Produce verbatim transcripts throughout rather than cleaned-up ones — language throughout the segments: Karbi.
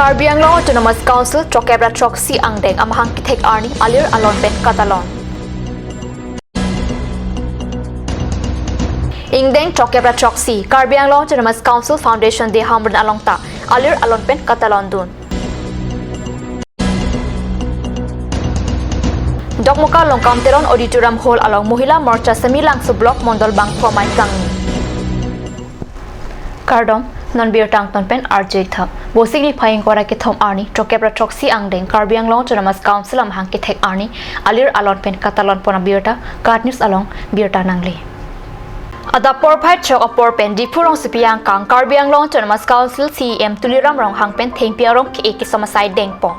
Karbi Anglong Autonomous Council throkep ra throksi angdeng amahang kethek arni alir alon pen katalon. Ingdeng throkep ra throksi Karbi Anglong Autonomous Council Foundation Day Hamren along ta alir alon pen katalon dun. Dokmoka Longkam Teron Auditorium Hall along Mohila Morcha Samelangso Block Mondol bangphu amei kangni. Kardom, non birta angton pen arjui tha. Bosik niphai ingkoi ra kethom arni, throkep ra throksi angdeng, Karbi Anglong Autonomous Council amahang kethek arni alir alon pen katalon pon abirta, KAT News along birta nangli. Adap porphai throk apor pen Diphu rongsopi angkang Karbi Anglong Autonomous Council CEM Tuliram Ronghang pen thengpi arong ke-e kesom asai dengpon.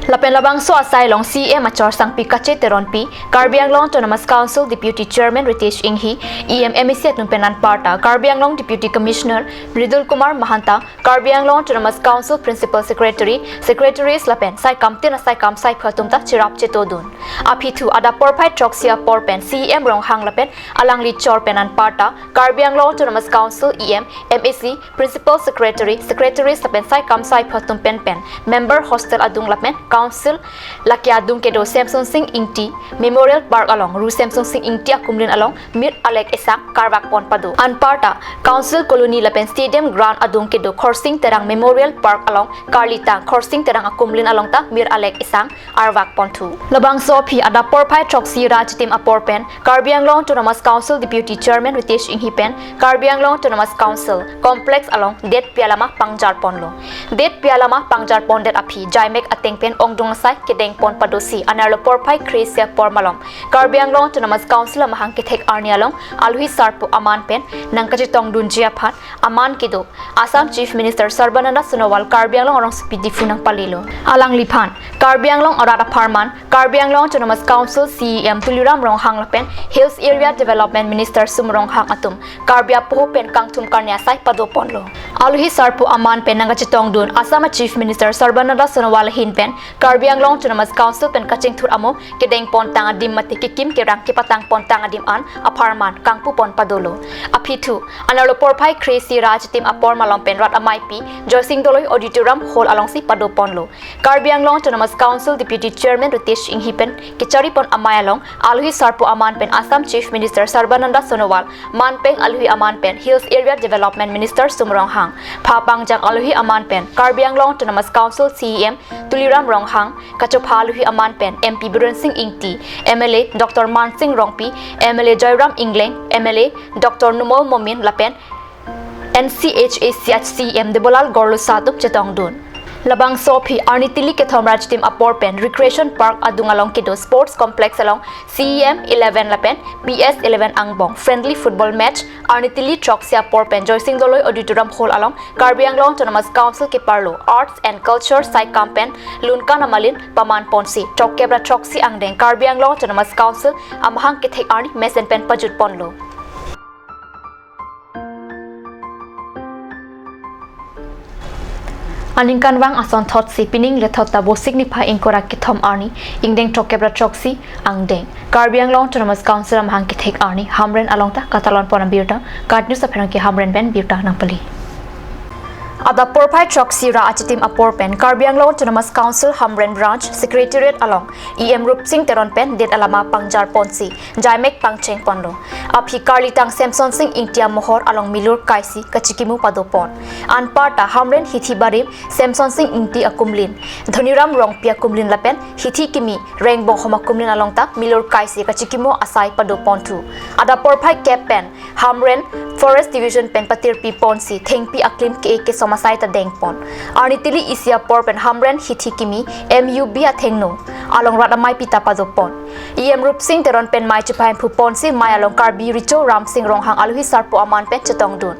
Lapen labangso asai along CEM achor sangpi Kache Teronpi, Karbi Anglong Autonomous Council Deputy Chairman Ritesh Enghi, EM MAC atum pen anparta Karbi Anglong Deputy Commissioner Mridul Kumar Mahanta, Karbi Anglong Autonomous Council Principal Secretary, Secretaries lapen saikam tin asaikam saiphu atum ta cherap chetodun. Aphi thu adap porphai throksi apor pen CEM Ronghang lapen alangli chor pen anparta Karbi Anglong Autonomous Council EM, MAC, Principal Secretary, Secretaries lapen saikam saiphu atum pen pen member hostel adung lapen Council lake adung kedo Semson Sing Ingti Memorial Park along Ru Semson Sing Ingti akumlin along mir alek esang karvak pon pado. Anparta Council Colony lapen Stadium Ground adung kedo Khorsing Terang Memorial Park along karlitang Khorsing Terang akumlin along ta mir alek esang arvak pon thu. Labangso aphi adap porphai throksi ra achitim apor pen Karbi Anglong Autonomous Council Deputy Chairman Ritesh Enghi pen Karbi Anglong Autonomous Council Complex along det pialama pangjar ponlo. Det pialama pangjar pondet aphi jaimek ateng pen ongdung asai kedeng pon padosi anerlo porphai kre-isi apor malom Karbi Anglong Autonomous Council amahang kethek arni along alohi sarpo aman pen nangkachetong dunji aphan aman kedo Assam Chief Minister Sarbananda Sonowal Karbi Anglong arongsopi Diphu nangpalilo. Alangliphan Karbi Anglong arat apharman Karbi Anglong Autonomous Council CEM Tuliram Ronghang lapen Hills Area Development Minister Sum Ronghang atum Karbi apoho pen kangthum karne asai pado ponlo. Alohi sarpo aman pen nangkachetong dun Assam Chief Minister Sarbananda Sonowal ahin pen Karbi Anglong Autonomous Council pen kachingthur amo kedeng pon tang adim mate kekim kerang kepatang pon tang adim an apharman kangpu pon padolo. Aphi thu anerlo porphai kre-isi ra achitim apor malom pen rat ameipi Joysing Doloi Auditorium Hall alongsi pado ponlo. Karbi Anglong Autonomous Council Deputy Chairman Ritesh Enghi pen kechari pon amei along alohi sarpo aman pen Assam Chief Minister Sarbananda Sonowal, manpeng alohi aman pen Hills Area Development Minister Sum Ronghang, pha pangjang alohi aman pen Karbi Anglong Autonomous Council CEM Tuliram Ronghang, kachopha alohi aman pen MP Biren Sing Ingti, MLA Doctor Mansing Rongpi, MLA Joyram Engleng, MLA Doctor Numal Momin lapen NCHAC CEM Debolal Gorlosa atum chetong dun. Labangso aphi arni tili kethom ra achitim apor pen Recreation Park adung along kedo Sports Complex along CEM eleven lapen PS eleven angbong friendly football match arni tili throksi apor pen Joysing Doloi Auditorium Hall along Karbi Anglong Autonomous Council keparlo Arts and Culture saikam pen lunkan amalin paman ponsi throkep ra throksi angdeng Karbi Anglong Autonomous Council amahang kethek arni mesen pen pajut ponlo. Aningkanvang asonthotsi pining lethot ta Bosik niphai ingkoi ra kethom arni ingdeng throkep ra throksi angdeng Karbi Anglong Autonomous Council amahang kethek arni Hamren along ta katalon pon abirta KAT News apherangke Hamren pen birta nangpali. Adap porphai throksi ra achitim apor pen Karbi Anglong Autonomous Council Hamren Branch Secretariat along EM Rupsing Teron pen det alama pangjar ponsi jaimek pangcheng ponlo. Aphi karlitang Semson Sing Ingti amohor along milur kaisi kachikimu pado pon. Anparta Hamren hithi barim Semson Sing Ingti akumlin, Dhoniram Rongpi akumlin lapen hithi kimi Rengbong Hom akumlin along ta milur kaisi kachikimu asai pado pon thu. Adap porphai kep pen Hamren Forest Division pen patirpi ponsi thengpi aklim ke-e kesom asai ta deng pon. Arni tili isi apor pen Hamren hithi kimi MUB athengno along rat ameipi ta pado pon. EM Rupsing Teron pen mei chephai phu ponsi mei along Karbi Recho Ramsing Ronghang alohi sarpo aman pen chetong dun.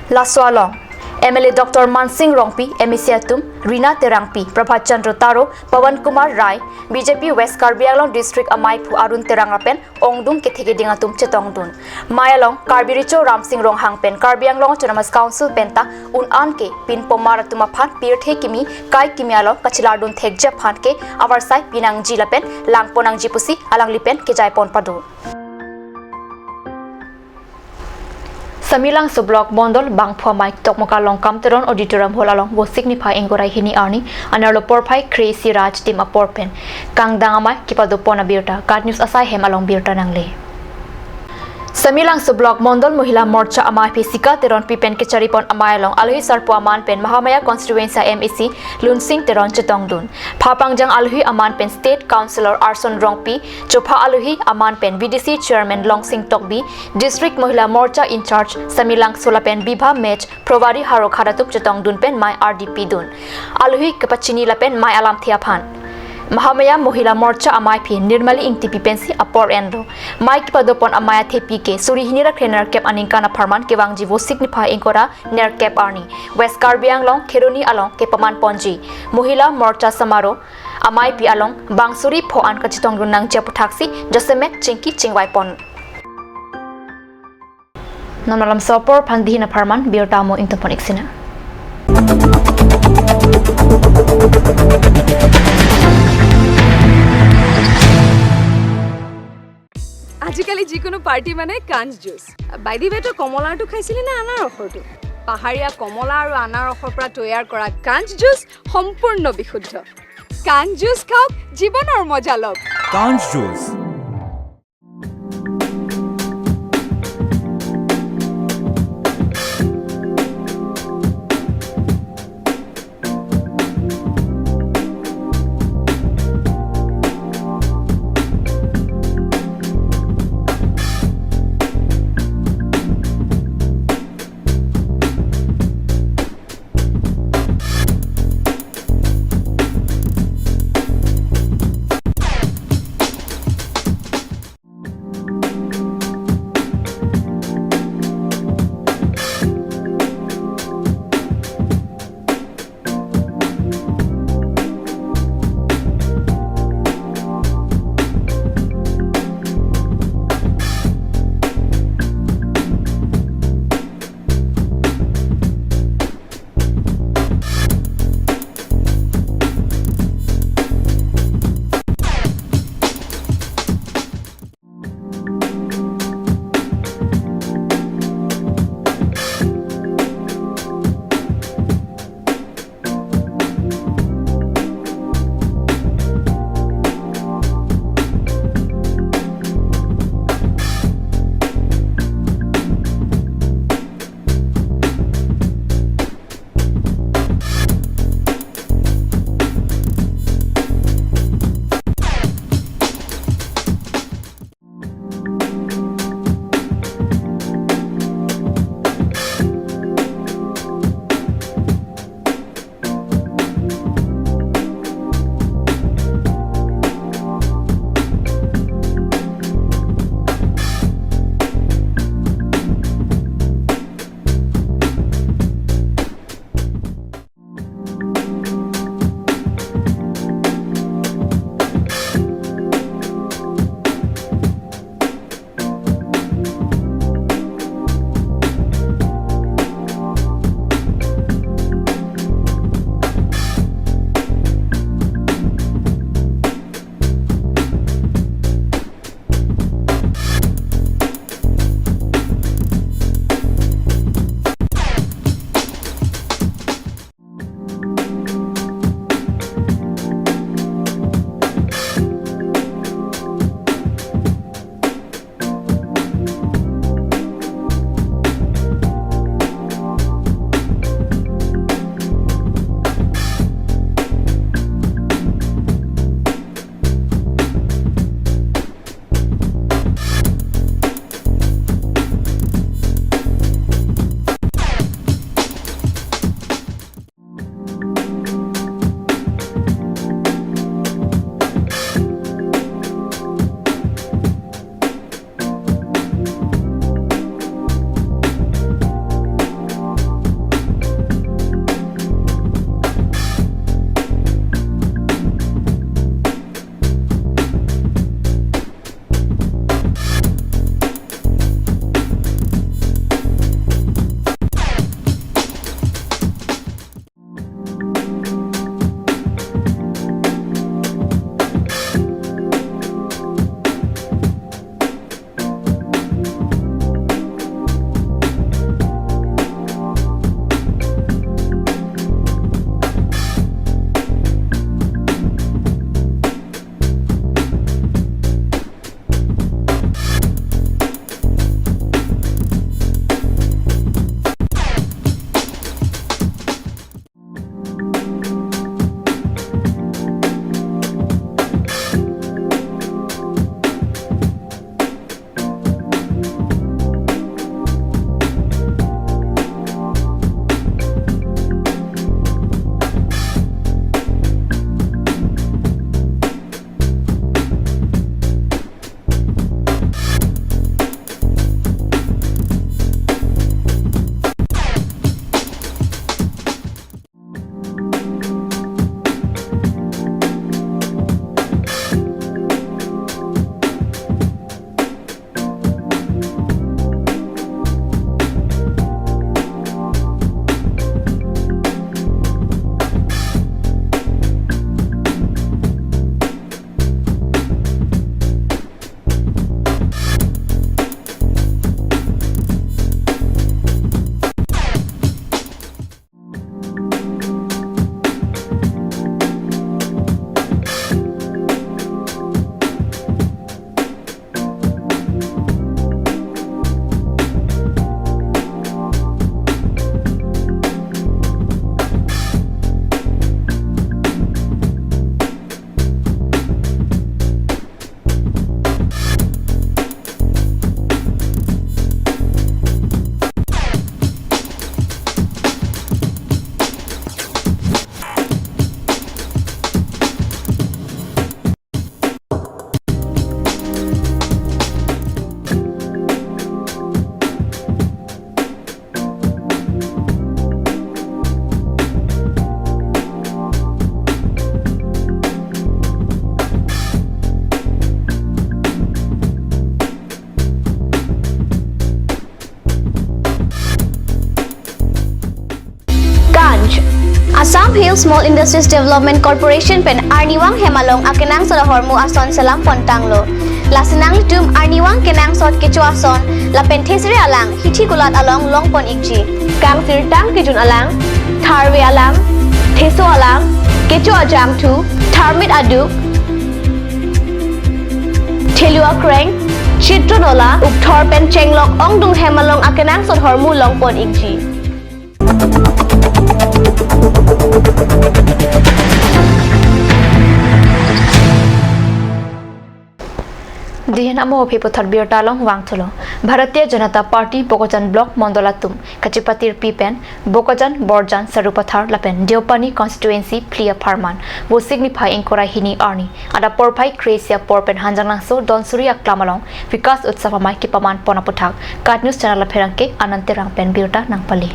Laso along MLA Doctor Mansing Rongpi, MAC atum Rina Terangpi, Prabhat Chandra Taro, Pawan Kumar Rai, BJP West Karbi Anglong District ameiphu Arun Terang lapen ongdung kethe keding atum chetong dun. Mei along Karbi Recho Ramsing Ronghang pen Karbi Anglong Autonomous Council penta un-an ke pinpomar atum aphan pirthe kimi kai kimi along kachelar dun thekji aphan ke avarsai pinangji lapen lang pon nangji pusi alangli pen kejai pon pado. Samelangso Block Mondol bangphu amei Tokmoka Longkam Teron Auditorium Hall along Vosik niphai ingkoi ra hini arni anerlo porphai kre-isi ra achitim apor pen kangdang amei kepadopon abirta KAT News asai hem along birta nangle. Samelangso Block Mondol Mohila Morcha amei phi Sika Teronpi pen kecharipon amei along alohi sarpo aman pen Mahamaya Constituency M A C Lunsing Teron chetongdun. Phapangjang alohi aman pen State Councillor Arson Rongpi, chopha alohi aman pen V D C Chairman Longsing Tokbi, District Mohila Morcha in-charge Samelangso lapen Bibha Mech Provari Harokhat atum chetongdun pen mei ardi pidun. Alohi kepachini lapen mei alamthe aphan Mahamaya Mohila Morcha amei phi Nirmali Ingtipi pensi apor enlo. Mei kepadopon amei athepi ke suri hini ra kre nerkep aningkan apharman kevangji Vosik niphai ingkoi ra nerkep arni West Karbi Anglong Kheroni along kepaman ponji Mohila Morcha Samaro amei phi along bang suri pho an kachetongdun nangji aputhaksi jasemet chingki chingvaipon. Non malomso apor aphan dihin apharman birta mo ingtonpon ik sina. আজিকালি যিকোনো পাৰ্টি মানে কাঞ্চ juice. By the ৱে, তই কমলাৰটো খাইছিলি নে আনাৰসৰটো? পাহাৰীয়া কমলা আৰু আনাৰসৰ পৰা তৈয়াৰ কৰা কাঞ্চ জুচ সম্পূৰ্ণ বিশুদ্ধ। কাঞ্চ জুচ খাওক, জীৱনৰ মজা লওক। কাঞ্চ juice. Small Industries Development Corporation pen arnivang hem along akenangsot ahormu ason selam pontanglo. Lasi nanglitum arnivang kenangsot kecho ason lapen thesere alang hithi kulat along longpon ikji. Kangsirtang kejun alang, tharve alang, theso alang, kecho ajangthu, tharmit aduk, thelu akreng, chitro nola, ukthor pen chenglok ongdung hem along akenangsot ahormu longpon ikji. Dihen amo aphi puthot birta along vangthulo. Bharatiya Janata Party Bokajan Block Mondol atum kachepatirpi pen Bokajan, Borjan, Sarupathar lapen Deopani constituency phli apharman Vosik niphai ingkoi ra hini arni adap porphai kre-isi apor pen Hanjanglangso Donsuri aklam along Vikas Utsav amei kepaman pon aputhak KAT News Channel apherangke Anand Terang pen birta nangpale.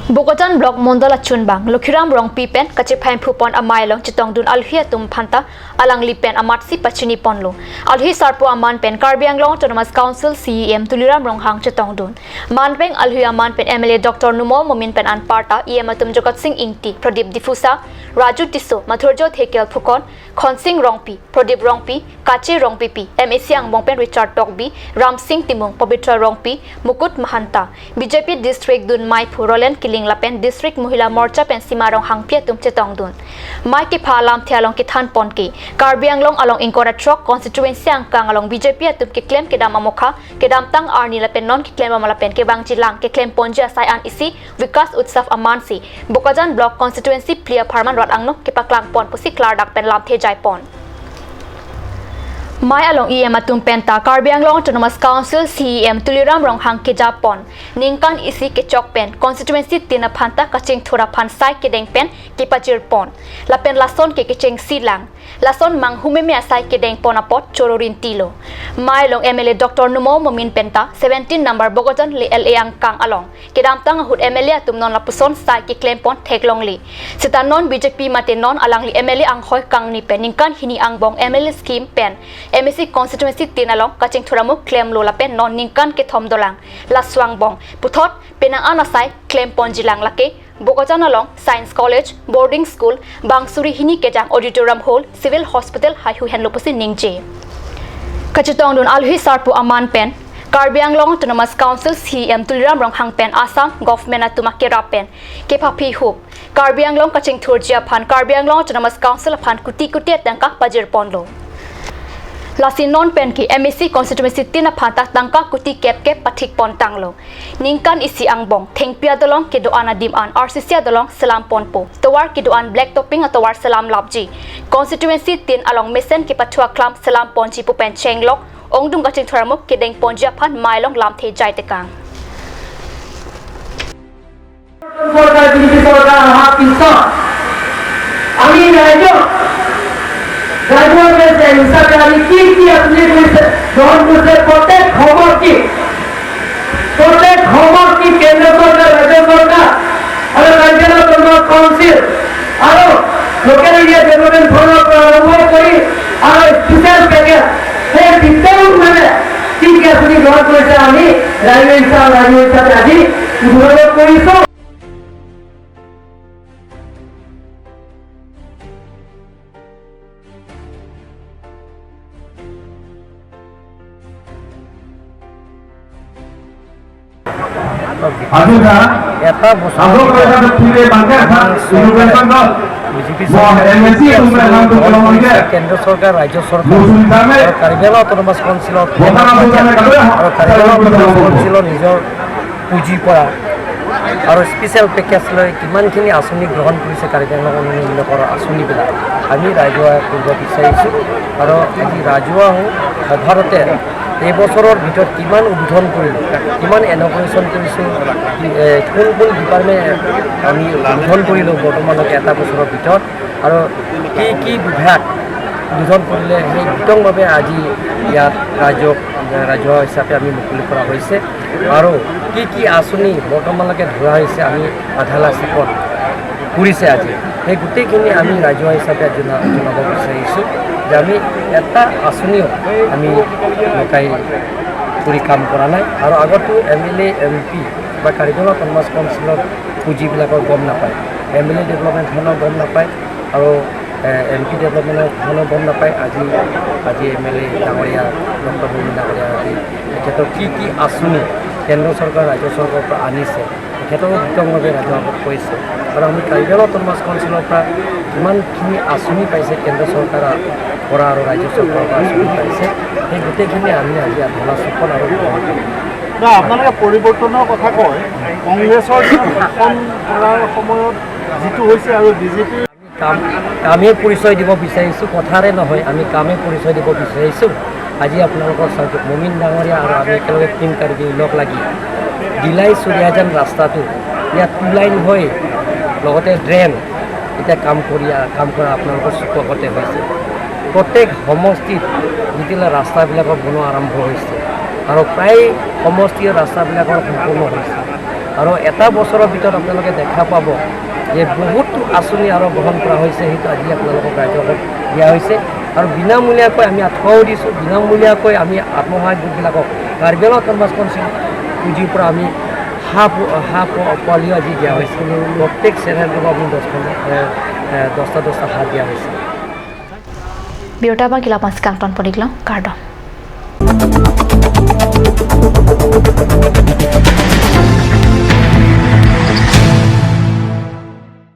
Bokajan Block Mondol achunbang Lokhiram Rongpi pen kachephai phupon amei along chetongdun alohi atum aphanta alangli pen amatsi pachini ponlo. Alohi sarpo aman pen Karbi Anglong Autonomous Council C E M Tuliram Ronghang chetongdun. Manpeng alohi aman pen M L A Doctor Numal Momin pen anparta E M atum Jagat Sing Ingti, Pradip Diphusa, Raju Tisso, Mathurjot Thekial Phukan, Khonsing Rongpi, Pradip Rongpi, Kache Rongpipi, M A C angbong pen Richard Tokbi, Ramsing Timung, Pabitra Rongpi, Mukut Mahanta, B J P District Dun Maiphu Roland Killing lapen District Mohila Morcha pen Sima Ronghangpi atum chetongdun. Mei kepha alamthe along kethan pon ke, Karbi Anglong along ingkoi ra throk constituency angkang along B J P atum keklem kedam amokha, kedamtang arni lapen non keklem bom lapen kevangjilang keklem ponji asai an isi Vikas Utsav amansi Bokajan Block Constituency phli apharman rat angno kepaklang pon pusi klardak pen lamthe jai pon. Mei along E M atum penta Karbi Anglong Autonomous Council C E M Tuliram Ronghang keja pon. Ningkan isi kechok pen constituency tin aphanta kachingthur aphan sai kedeng pen kepajir pon. Lapen lason ke kechengsi lang. Lason manghu meme asai kedeng pon apot choro rintilo. Mei along M L A Doctor Numal Momin penta seventeen number Bokajan le L A angkang along kedamtang ahut M L A atum non lapuson sai keklem pon theklongle. Seta non B J P mate non alangli M L A anghoi kangni pen ningkan hini angbong M L A scheme pen M A C constituency tin along kachingthur amu klemlo lapen non ningkan kethom dolang. Laso angbong puthot penang an asai klem ponjilang lake Bokajan along Science College, Boarding School, Bangsuri hini kejang Auditorium Hall, Civil Hospital haihui henlo pusi ningje. Kachetongdun alohi sarpo aman pen Karbi Anglong Autonomous Council C E M Tuliram Ronghang pen Assam Government atum akerap pen kepaphi hup Karbi Anglong kachingthurji aphan Karbi Anglong Autonomous Council aphan kuti kuti atangka pajir ponlo. Lasi non pen ke M A C constituency tin aphanta tangka kuti kep kep pathik pontanglo. Ningkan isi angbong, thengpi adolong kedo-an adim an, R C C adolong selam ponpo. Tovar kedo-an black topping atovar selam lapji. Constituency tin along mesen kepathu aklam selam ponji pu pen chenglok ongdung kachingthur amu kedeng ponji aphan mei along lamthe jai tekang. সরকার, বিজেপি সরকার অহাৰ পিছত আমি ৰাইজক, ৰাইজৰ বেঞ্চ হিচাপে আমি কি কি আঁচনি কৰিছে, গ্ৰহণ কৰিছে, প্ৰত্যেক খবৰ কি, প্ৰত্যেক খবৰ কি কেন্দ্ৰ চৰকাৰ, ৰাজ্য চৰকাৰ আৰু কাৰ্বি আংলং অট'নমাছ কাউন্সিল আৰু লোকেল এৰিয়া ডেভেলপমেণ্ট ফাণ্ডৰ পৰা আৰম্ভ কৰি আৰু স্পেচিয়েল পেকেজ, সেই বিতং মানে কি কি আঁচনি গ্ৰহণ কৰিছে, আমি ৰাইজৰ হিচাপে, ৰাইজৰ হিচাপে আজি উদ্বোধন কৰিছো। আজি এটা বছৰ আগৰ পৰা আমাৰ অসম চৰকাৰে, বিজেপি চৰকাৰে, কেন্দ্ৰ চৰকাৰ, ৰাজ্য চৰকাৰ আৰু কাৰ্বি আংলং অট'নমাছ কাউন্সিলৰ আৰু কাৰ্বি আংলং অট'নমাছ কাউন্সিলৰ নিজৰ পুঁজিৰ পৰা আৰু স্পেচিয়েল পেকেজ লৈ কিমানখিনি আঁচনি গ্ৰহণ কৰিছে কাৰ্বি আংলং উন্নয়নমূলকৰ আঁচনিবিলাক আমি ৰাইজে কৰিব বিচাৰিছোঁ। আৰু আজি ৰাজহুৱা সভাতে এই বছৰৰ ভিতৰত কিমান উদ্বোধন কৰিলোঁ, কিমান ইনঅগুৰেশ্যন কৰিছোঁ, কি, এ, কোন কোন ডিপাৰ্টমেণ্ট আমি উদ্বোধন কৰিলোঁ বৰ্তমানলৈকে এটা বছৰৰ ভিতৰত, আৰু কি কি বিভাগ উদ্বোধন কৰিলে, সেই বিতংভাৱে আজি ইয়াত ৰাইজক, ৰাজহুৱা হিচাপে আমি মুকলি কৰা হৈছে। আৰু কি কি আঁচনি বৰ্তমানলৈকে ধৰা হৈছে, আমি আধালা স্থাপন কৰিছে আজি, সেই গোটেইখিনি আমি ৰাজহুৱা হিচাপে আজি জনা-, জনাব বিচাৰিছোঁ যে আমি এটা আঁচনিও আমি লুকাই কৰি কাম কৰা নাই। আৰু আগতো এম এল এ, এম পি বা কাৰ্বি আংলং অট'নমাছ কাউন্সিলৰ পুঁজিবিলাকৰ গম নাপায়, এম এল এ ডেভেলপমেণ্টখনৰ গম নাপায় আৰু এম পি ডেভেলপমেণ্টখনৰ গম নাপায়। আজি আজি এম এল এ ডাঙৰীয়া, ডক্টৰ মুমিন ডাঙৰীয়া আজি তেখেতৰ কি কি আঁচনি কেন্দ্ৰ চৰকাৰ, ৰাজ্য চৰকাৰৰ পৰা আনিছে, তেখেতেও বিতংভাৱে ৰাইজৰ আগত কৈছে। আৰু আমি কাৰ্বি আংলং অট'নমাছ কাউন্সিলৰ পৰা যিমানখিনি আঁচনি পাইছে, কেন্দ্ৰ চৰকাৰৰ পৰা আৰু ৰাজ্য চৰকাৰৰ পৰা আঁচনি পাইছে, সেই গোটেইখিনি আমি আজি ইয়াত ধলা চুকল আৰু গ্ৰহণ কৰিম। না, আপোনালোকে পৰিৱৰ্তনৰ কথা কয়, কংগ্ৰেছৰ দিনত শাসন কৰাৰ সময়ত যিটো হৈছে আৰু বিজেপিৰ কাম কামেই পৰিচয় দিব বিচাৰিছোঁ, কথাৰে নহয়, আমি কামেই পৰিচয় দিব বিচাৰিছোঁ। আজি আপোনালোকৰ চাওক, মুমিন ডাঙৰীয়া আৰু আমি একেলগে টিম কাৰ্বি লগ লাগি ডিলাই চুৰিয়াজান ৰাস্তাটো ইয়াত টু লাইন হৈ লগতে ড্ৰেইন এতিয়া কাম কৰি কাম কৰা আপোনালোকৰ চকুৰ আগতে হৈছে। প্ৰত্যেক সমষ্টিত যিবিলাক ৰাস্তাবিলাকৰ বনোৱা আৰম্ভ হৈছে আৰু প্ৰায় সমষ্টিৰ ৰাস্তাবিলাকৰ সম্পূৰ্ণ হৈছে। আৰু এটা বছৰৰ ভিতৰত আপোনালোকে দেখা পাব যে বহুতো আঁচনি আৰু গ্ৰহণ কৰা হৈছে, সেইটো আজি আপোনালোকক ৰাইজৰ আগত দিয়া হৈছে। আৰু বিনামূলীয়াকৈ আমি আঁঠুৱাও দিছোঁ, বিনামূলীয়াকৈ আমি আত্মসহায়ক গোটবিলাকক কাৰ্বি আংলং অট'নমাছ কাউন্সিল পুঁজিৰ পৰা আমি হাঁহ পো- হাঁহ পো- পোৱালিও আজি দিয়া হৈছে। প্ৰত্যেক চেনেলটো আমি দহখন, এ, এ, দহটা দহটা হাঁহ দিয়া হৈছে। Birta abang ke lapu-an si kangton pon-iklo, kardom.